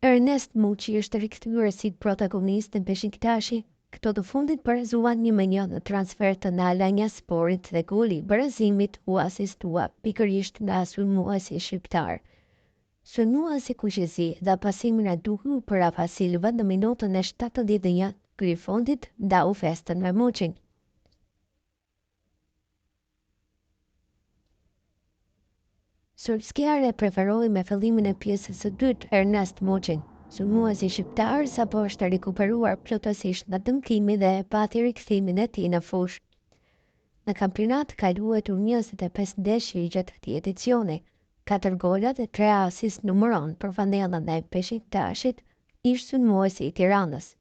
Ernest Muçi është rikthyer si protagonist te Beshiktashi. Këto të fundit barazuan 1-1 në transfertën e Alanyasporit dhe goli i barazimit u asistua pikërisht nga sulmuesi shqiptar. Sulmuesi kuqezi dha pasimin e duhur për Rafa Silva në minutën e 71, ky i fundit ndau festën me Muçin. Solskjaer e preferoi me fillimin e pjesës së dytë Ernest Muçin. Sulmuesi shqiptar sapo është rikuperuar plotësisht nga dëmtimi dhe e pati rikthimin e tij në fushë. Në kampionat ka luajtur 25 ndeshje gjatë këtij edicioni, katër gola dhe tre asist numëron për fanellën e Beshiktashit, ish-sulmuesi i Tiranës.